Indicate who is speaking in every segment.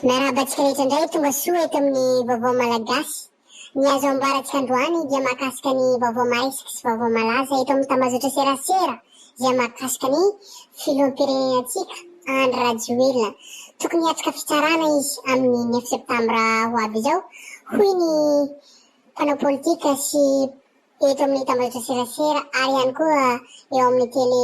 Speaker 1: Miarahaba antsika rehetra indray tonga soa eto amin'ny Vaovao Malagasy. Ny azo ambara antsika androany dia mahakasika ny vaovao maresaka sy vaovao malaza eto amin'ny tambazotra serasera izay mahakasika ny filoham-pirenenantsika Andry Rajoelina. Tokony hiatrika fitsarana izy amin'ny neuf septambra ho avy izao hoy ny mpanao politika sy eto amin'ny tambazotra serasera ary ihany koa eo amin'ny tele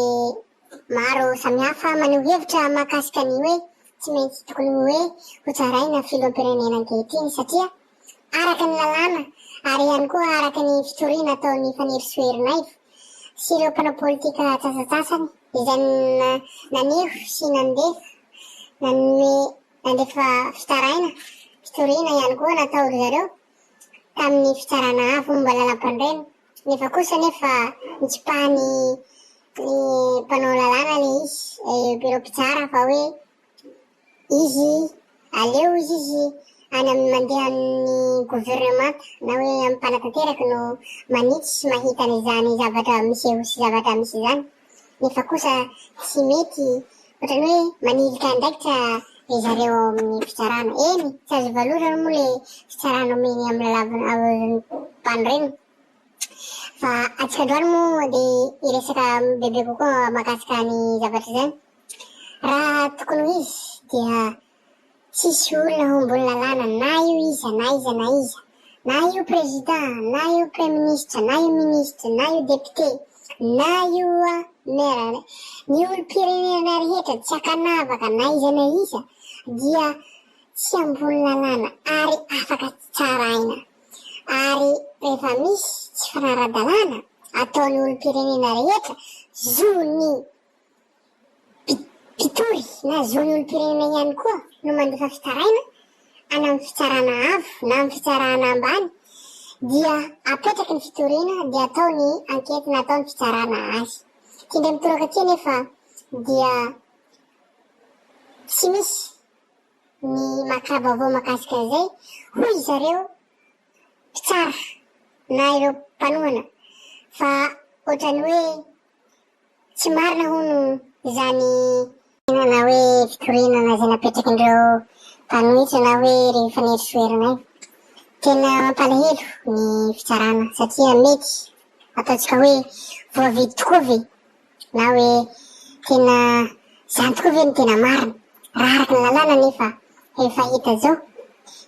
Speaker 1: maro samihafa maneho hevitra mahakasika ny hoe tsy maintsy tokony hoe hotsaraina filoham-pirenena ankehitriny satria araka ny lalàna ary ihany koa araka ny fitoriana ataon'i Fanirisoa Ernaivo sy ireo mpanao politika sasantsasany izay naneho sy nandefa nanome nandefa fitaraina fitoriana ihany koa nataon-dry zareo tamin'ny fitsarana avo momba lalampanorenana nefa kosa anefa notsipahan'ny ny mpanao lalàna ilay izy, ireo mpitsara fa hoe izy aleo izy izy any amin'ny mandeha amin'ny governemanta na hoe amin'ny mpanatanteraka no manitsy sy mahita an'izany zavatra miseho sy zavatra misy izany. Nefa kosa tsy mety, ohatran'ny hoe manilika andraikitra ry zareo ao amin'ny fitsarana. Eny, tsy azo ivalozana moa ilay fitsarana omeny amin'ny lalàmpanorenana. Fa antsika androany moa dia hiresaka bebe kokoa mahakasika ny zavatra izany. Raha tokony ho izy dia tsisy olona ho ambony lalàna na io iza na iza na iza, na io président, na io praiminisitra, na io ministra, na io député, na io maire. Ny olom-pirenena rehetra tsy ankanavaka na iza na iza dia tsy ambony lalàna ary afaka tsaraina. Ary rehefa misy tsy fanara-dalàna ataon'ny olom-pirenena rehetra, zon'ny mpitory na zon'ny olom-pirenena ihany koa no mandefa fitaraina any amin'ny fitsarana avo na amin'ny fitsarana ambany dia apetraky ny fitoriana dia atao ny ankety na atao ny fitsarana azy. Ity indray mitoraka ity anefa dia tsy misy ny maka vaovao mahakasika an'izay, hoy zareo mpitsara na ireo mpanohana fa ohatran'ny hoe tsy marina hono izany na hoe fitoriana na izay napetrakin'ireo mpanohitra na hoe ry Fanirisoa Ernaivo. Tena mampalahelo ny fitsarana satria mety ataontsika hoe voavidy tokoa ve na hoe tena izany tokoa ve no tena marina? Raha araka ny lalàna anefa efa hita izao,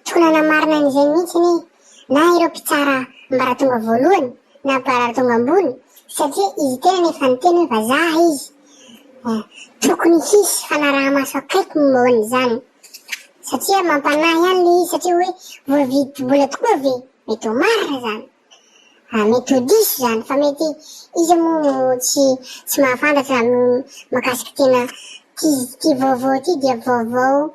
Speaker 1: tokony hanamarina an'izay mihitsy anie na ireo mpitsara ambaratonga voalohany na ambaratonga ambony satria izy tenany efa niteny hoe vazaha izy. Tokony hisy fanaraha-maso akaiky momba an'izany satria mampanahy ihany ilay izy satria hoe voavidim-bola tokoa ve? Mety ho marina izany. Mety ho diso izany fa mety iza moa no tsy tsy mahafantatra mahakasika tena ty ty vaovao ty dia vaovao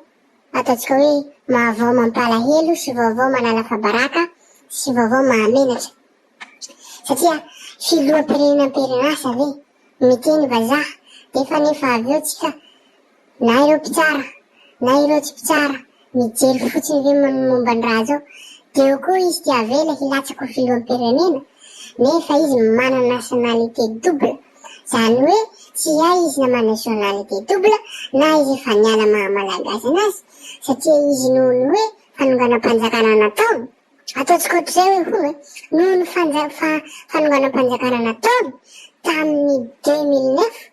Speaker 1: ataontsika hoe mahavao mampalahelo sy vaovao manala fabaraka sy vaovao mahamenatra satria filoham-pirenena am-perinasa ve miteny vazaha nefa nefa avy eo tsika Na ireo mpitsara na ireo tsy mpitsara mijery fotsiny ve ny momba ny raha zao? Dia eo koa izy dia avela hilatsaka ho filoham-pirenena nefa izy manana nationalité double zany hoe tsy hay izy na manana nationalité double na izy efa niala maha malagasy anazy satria izy noho ny hoe fanonganam-panjakana nataony ataontsika ohatr'izay hoe hono e noho ny fanonganam-panjakana nataony tamin'ny 2009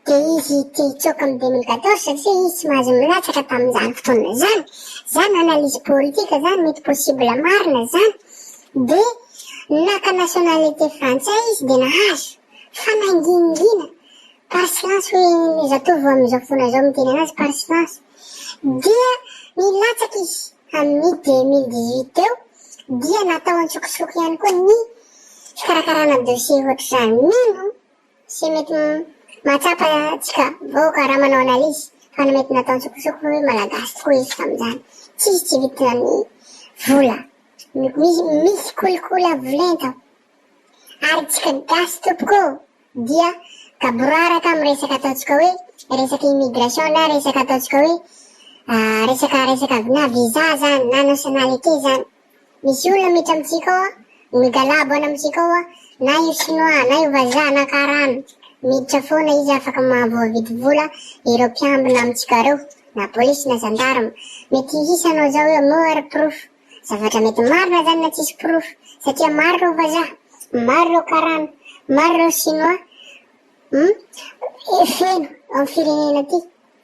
Speaker 1: dia izy te hitsoaka amin'ny 2014 satria izy tsy mahazo milatsaka tamin'izany fotoana izany, izany analyse politique izany mety possible marina izany, dia naka nationalité frantsay izy dia nahazo, fa nangingina par silence hoy ny zatovo amin'izao fotoana izao miteny anazy par silence, dia nilatsaka izy amin'ny 2018 teo dia natao antsokosoko ihany koa ny fikarakarana dossier ohatr'izany, mino Tsy mety mahatsapa tsika vahoaka raha manao analyse fa ny mety natao antsokosoko hoe malagasy tokoa izy tamin'izany. Tsisy tsy vitan'ny vola. Misy misy kolikoly avo lenta ao. Ary tsika gasy tompoko ô dia gaboraraka amin'ny resaka ataontsika hoe resaka immigration na resaka ataontsika hoe resaka resaka na visa zany na nationalité zany. Misy olona miditra amintsika ao, migalabo any amintsika ao, na io chinois, na io vazaha, na karana, miditra foana izy afaka mahavoavidy vola ireo mpiambina amintsika ireo. na polisy na gendarme. Mety hisy hanao zao hoe omeo ary porofo. Zavatra mety marina zany na tsisy porofo satria maro ireo vazaha, maro ireo karana, maro ireo chinois hum feno ao amin'ny firenena aty.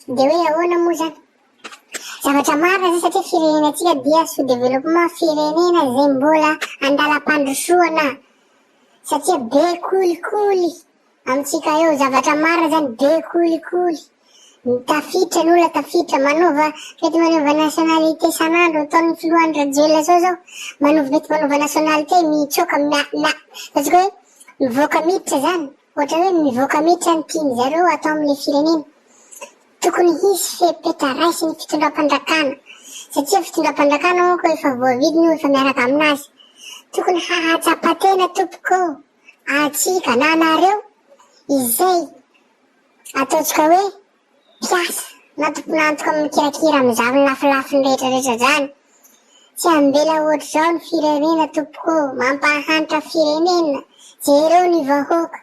Speaker 1: Dia hoe ahoana moa zany? Zavatra marina zay satria firenenantsika dia sous développement, firenena zay mbola andalam-pandrosoana satria be kolikoly amintsika eo, zavatra marina zany be kolikoly, tafiditra ny olona tafiditra, manova mety manova nationalité isan'andro, ataon'ny filoha Andry Rajoelina zao zao, manova mety manova nationalité, mitsoaka mia mia, ataontsika hoe mivoaka miditra zany, ohatra hoe mivoaka miditra ny tiany zareo atao amin'ilay firenena. Tokony hisy fepetra raisin'ny fitondram-panjakana satria fitondram-panjakana manko efa voavidiny io efa miaraka aminazy. Tokony hahatsapa tena tompoko ô antsika na anareo izay ataontsika hoe mpiasa na tompon'antoka mikirakira amin'izany lafilafiny rehetra rehetra zany. Tsy ambela ohatr'izao ny firenena tompoko ô, mampahantra firenena, jereo ny vahoaka.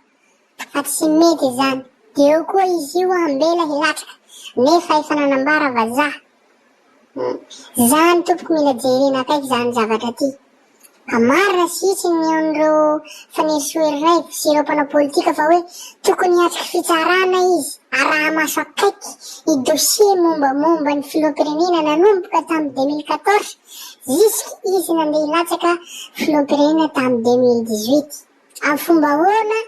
Speaker 1: Fa tsy mety izany. Dia eo koa izy io ambela hilatraka nefa efa nanambara vazaha. Hum. Zany tompoko mila jerena akaiky zany zavatra ty. Ka marina sy hitsiny ny an'ireo Fanirisoa Ernaivo sy ireo mpanao politika fa hoe tokony hiatriky fitsarana izy araha-maso akaiky ny dossier mombamomba ny filoham-pirenena nanomboka tamin'ny 2014 jusque izy nandeha hilatsaka filoham-pirenena tamin'ny 2018. Amin'ny fomba ahoana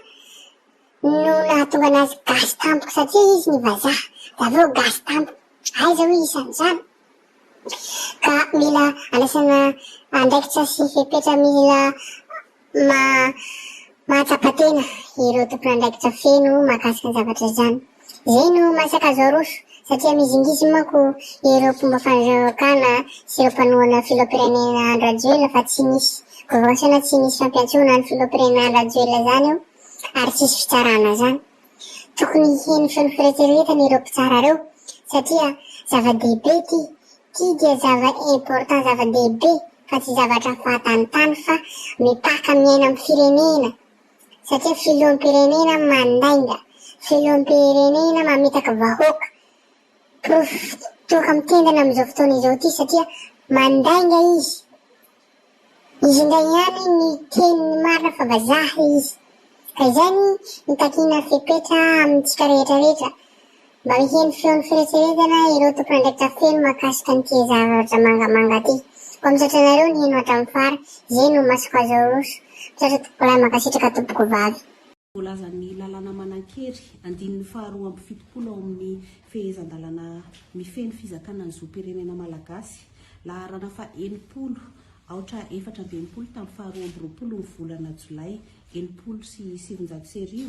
Speaker 1: no nahatonga anazy gasy tampoka satria izy ny vazaha dia avy eo gasy tampoka aiza hoy isan'izany ka mila andraisana andraikitra sy fepetra mila ma mahatsapa tena ireo tompon'andraikitra feno mahakasika ny zavatra izany. Izay no masaka azo aroso satria mihizingiziny manko ireo mpomba fanjakana sy ireo mpanohana filoham-pirenena Andry Rajoelina fa tsy nisy convocation na tsy nisy fampiantsoana ny filoham-pirenena Andry Rajoelina izany eo ary tsisy fitsarana izany. Tokony hiheno feon'ny firetsiretana ireo mpitsara ireo satria zava-dehibe ity, ity dia zava important zava-dehibe fa tsy zavatra fahatanitany fa mipaka miaina amin'ny firenena. Satria filoham-pirenena mandainga, filoham-pirenena mamitaka vahoaka, porofo toaka mitendana amin'izao fotoana izao ity satria mandainga izy. Izy indray ihany niteny ny marina fa vazaha izy. Ka izay ny nitakiana fepetra amintsika rehetra rehetra mba miheno feon'ny firetseretana ireo tompon'andraikitra feno mahakasika an'ity zavatra mangamanga ity. Koa misaotra anareo niheno hatramin'ny fara, izay no masoko azo aroso. Misaotra tompokolahy mankasitraka tompoko vavy.
Speaker 2: Voalazan'ny lalàna manan-kery, andininy faha 72 ao amin'ny Fehezan-dalàna mifehy ny fizakana ny zom-pirenena malagasy, laharana faha 60 aotra 64 tamin'ny faha 22 ny volana jolay 1960,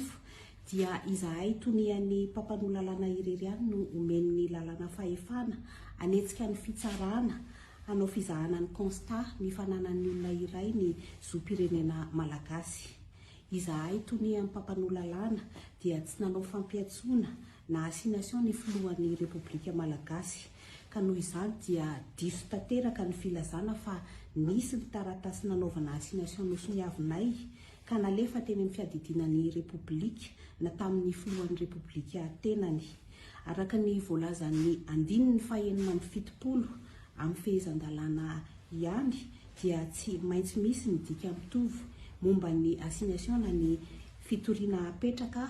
Speaker 2: dia izahay tonian'ny mpampanoa lalàna irery ihany no omen'ny lalàna fahefana hanetsika ny fitsarana hanao fizahana ny constat ny fananan'ny olona iray ny zom-pirenena malagasy. Izahay tonian'ny mpampanoa lalàna dia tsy nanao fampiantsoana na assignation ny filohan'ny Repoblika malagasy ka noho izany dia diso tanteraka ny filazana fa nisy ny taratasy nanaovana assignation nosoniavinay ka nalefa teny amin'ny fiadidiana ny Repoblika na tamin'ny filohan'ny Repoblika tenany. Araka ny voalazan'ny andininy faha-76 amin'ny fehezan-dalàna ihany dia tsy maintsy misy ny dika mitovy momba ny assignation na ny fitoriana apetraka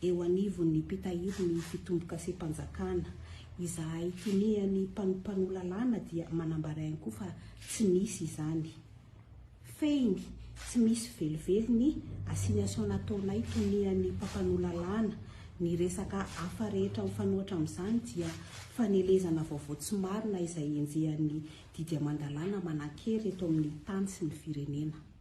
Speaker 2: eo anivon'ny mpitahiry ny fitombokasem-panjakana. Izahay tonian'ny mpanoa lalàna dia manambara ihany koa fa tsy nisy izany. Fehiny, tsy misy velively ny assignation nataonay tonian'ny mpampanoa lalàna. Ny resaka hafa rehetra mifanohitra amin'izany dia fanelezana vaovao tsy marina izay enjehan'ny didy aman-dalàna manan-kery eto amin'ny tany sy ny firenena.